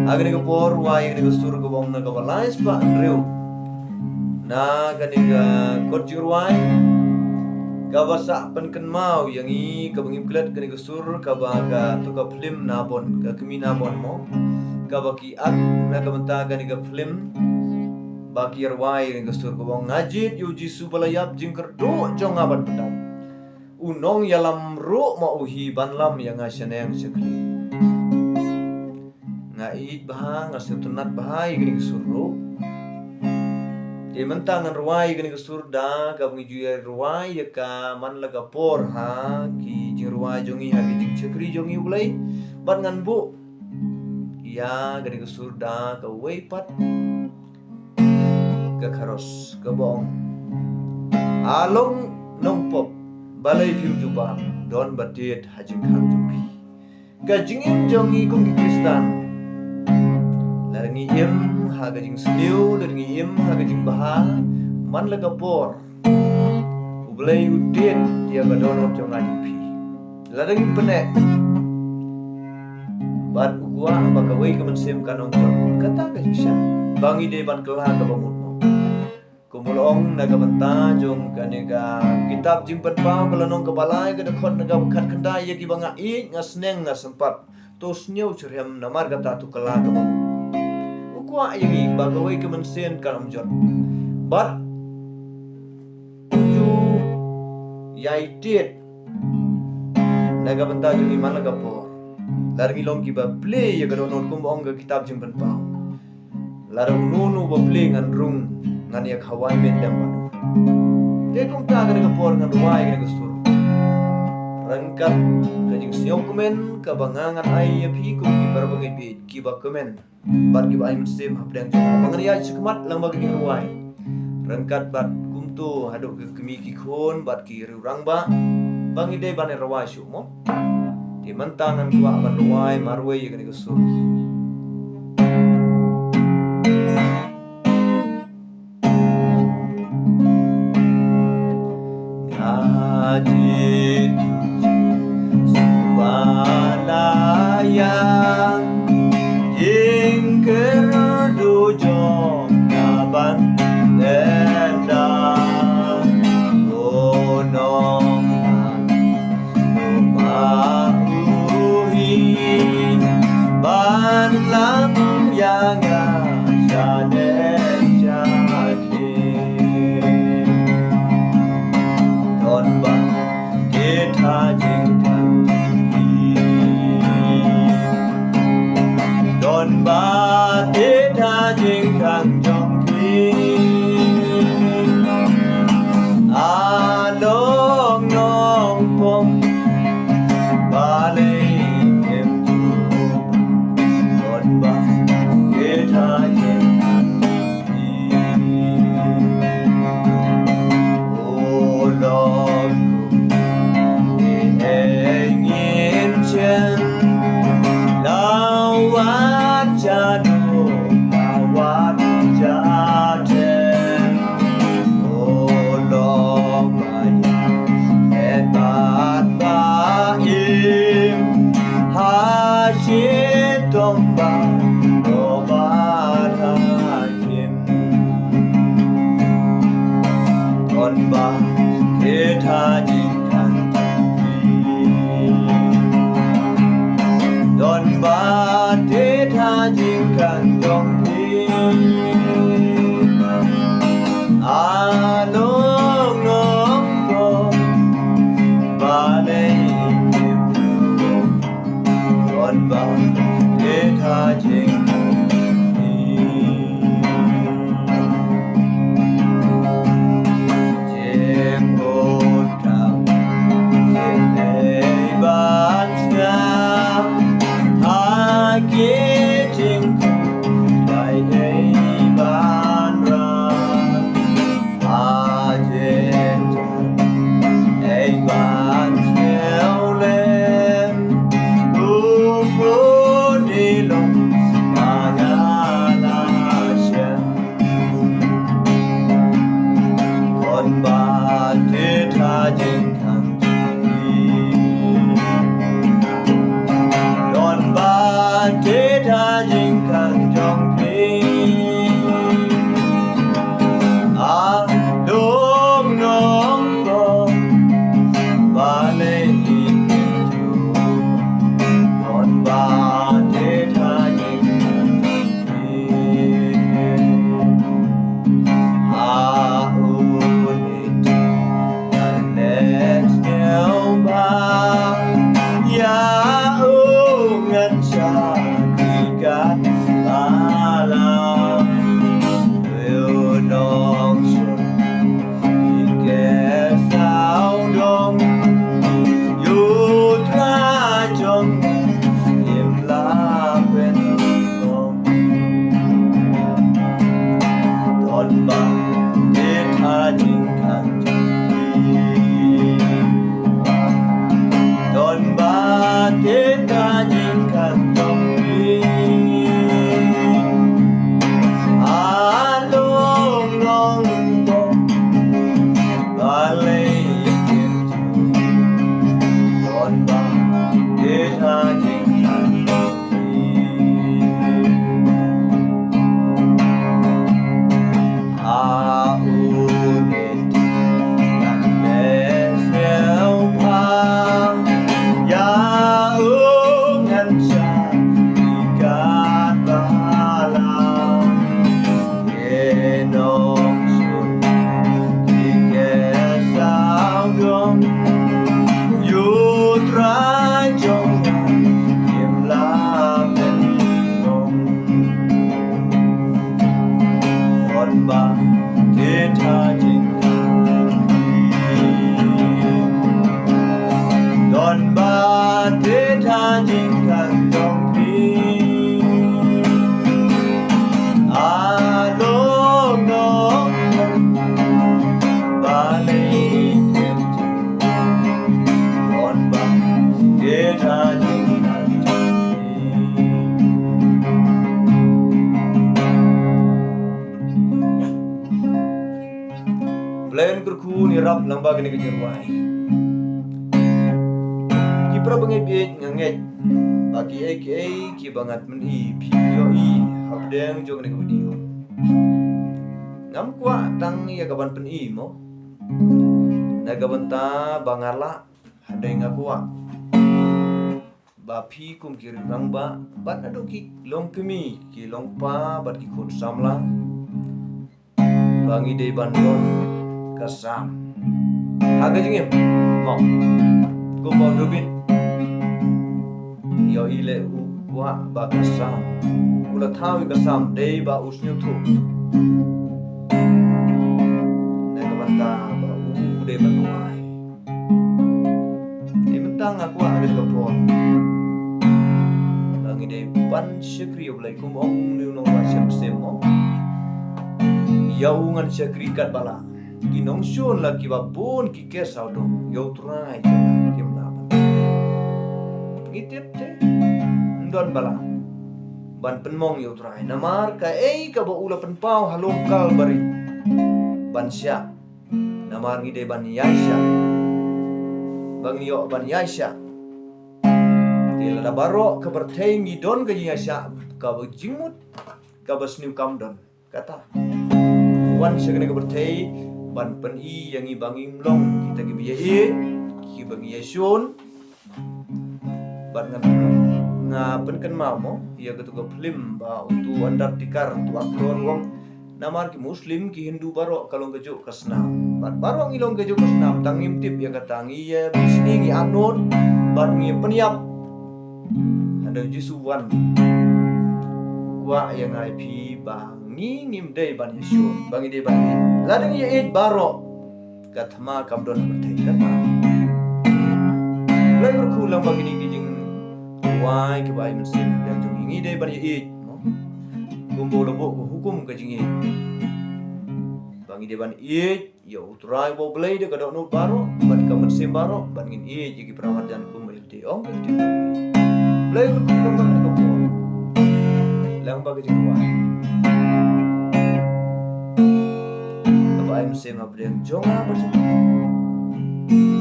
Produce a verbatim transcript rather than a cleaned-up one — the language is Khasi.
Ha kane ka por rwai ïa kane ka sur kaba ong na kaba lai spah hynriew na kane ka kot jingrwai kaba sah pynkynmaw ïa ngi kaba ngim klet kane ka sur kaba ka tu ka phlim Nabon, ka kmie Nabon mo, kaba ki ak na ka bynta kane ka phlim ba ki rwai ïa kane ka sur kaba ong: Nga jied ïa u Jisu ba la ïap, jingkyrduh jong nga ban pyndam. U nongïalam ruh ma u hi ban lam ïa nga shaneng shakhlieh. Nga ïeit bha, nga sngewtynnat bha ïa kane ka sur ruh. Te mynta ngan rwai ïa kane ka sur da kaba ngi ju ïa rwai ïa ka man la ka por ha ki jingrwai jong ngi, ha ki jingshakri jong ngi U Blei. Bad ngan buh ïa kane ka sur da kawei pat ka chorus kaba ong: A long nongpop, balei phim jubab, don ba tied ha jingkhang jong phi. Ka jingim jong ngi kum ki Khristan, lada ngi im ha ka jingsniew, lada ngi im ha ka jingbha, man la ka por U Blei u tied ïa ka dohnud jong nga jong phi. Lada ngim pyneh bad u kwah ba kawei ka mynsiem kan ym jop, kata ka jingshisha ba ngi dei ban kylla kaba mut mo. Kumba la ong na ka bynta jong kane ka kitab Jingpynpaw ka lynnong kaba lai, ka dkhot na kaba khatkhyndai: Ïa kiba nga ïeit nga sneng nga sympat, to sniew syrhem, namar kata to kylla kaba mut. U kwah ïa ngi ba kawei ka mynsiem kan ym jop bad u ju ïai tied na ka bynta jong ngi man la ka por. Lada ngi long kiba plie ïa ka dohnud kumba ong ka kitab Jingpynpaw, lada uno uno uba plie ngan rung, ngan ïa khawai miet lem bad u. Te kumta kane ka por ngan rwai kane ka sur ryngkat ka jingsngewkmen kaba nga ngan ai ïa phi kum ki parabangeit kiba kmen bad kiba ai mynsiem hapdeng jong nga ba ngan ïaid shakhmat lang bad ka jingrwai ryngkat bad kumto haduh ki kmie ki khun bad ki rangbah ba ngi dei ban rwai shuh mo. Te mynta ngan kwah ban rwai marwei ïa kane ka sur. Nga jied ïa u Jisu ba la ïap, jingkyrduh jong nga ban pyndam. O Nongpop, ma u hi ban lam ïa nga shaneng shakhlieh. Don ba tied ha jingkhang jong phi. Don ba tied ha jingkhang jong phi. A long nongpop, balei phim jubab, don ba tied ha jingkhang jong phi. O Lord, kumne ngin shem, la wat shaduh, la wat shatem. O Lord, ba ïeit bad ba im, ha shitom bad ha khim. Don ba tied ha jingkhang jong phi. Don ba tied ha jingkhang jong phi. A long nongpop, balei phim jubab, don ba tied ha jingkhang jong phi. Jingmut ka dei ban sngap ha ki jingkhuslai, dei ban rah ha jingthaw, dei ban sngewlem. U khun i long ba nga la shem, don ba tied ha jingkhang jong phi. Don ba tied ha jingkhang Rap lang ba kane ka jingrwai. Ki para bangeit bangeit nga ngeit ba kiei kiei kiba ngan pyni phi ïohi hapdeng jong kane ka video. Ngam kwah tang ïa ka ban pyni mo, na ka bynta ba nga lah, hynrei nga kwah ba phi kum ki rangbah bad naduh ki longkmie, ki longpa bad ki khun samla, ba ngi dei ban don ka sam ha ka jingim. Mo, kumba u David, ïohi leh u kwah ba ka sam, u la thaw ïa ka sam dei ba u sngewthuh na ka bynta ba u dei ban duwai. Te mynta nga kwah ha kane ka por ba ngi dei ban shakri ïa U Blei kum ong une u nongrwai Mynsiem mo. Ïa u ngan shakri katba lah. Ki nongshun la kiba bun ki ker sawdong, ïa U Trai kim lah ban. Ngi tip te ym don ba lah ban pynmong ïa U Trai, namar kaei kaba u la pynpaw ha lum Kalbari ban shah. Namar ngi dei ban ïaishah. Ba ngi ïoh ban ïaishah, te lada baroh ka pyrthei ngi don ka jingïaishah, kaba jingmut, kaba sniew kam don. Kata wan sha kane ka pyrthei ban pyni ïa ngi ba ngim long kita kiba ïaieit, kiba ngi ïashun. Bad ngan, nga pynkynmaw mo ïa katu ka film ba utu Undertaker, utu actor u ong, namar ki Muslim, ki Hindu baroh ka long kajuh ka snam. Bad baroh ngi long kajuh ka snam, tang ngim tip ïa kata, ngi ïa bishni, ngi atnud bad ngi pynïap. Hynrei U Jisu wan, kwah ïa nga ïa phi ba ngi ngim dei ban ïashun, ba ngi dei ban ïeit. Lada ngi ïeit baroh, ka thma kam don ha pyrthei kata. Blei kyrkhu lang ba kine ki jingduwai kiba ai mynsiem, da jong ngi dei ban ïeit mo. Kumba u la buh ka hukum ka jingïeit, ba ngi dei ban ïeit ïa U Trai uba U Blei da ka dohnud baroh bad ka mynsiem baroh, bad ngin ïeit ïa ki para marjan kumba ïeit. Te ong ka ktien. Blei kyrkhu lang ba ka por, lang ba ka jingduwai kaba ai mynsiem hapdeng jong nga bad jong phi.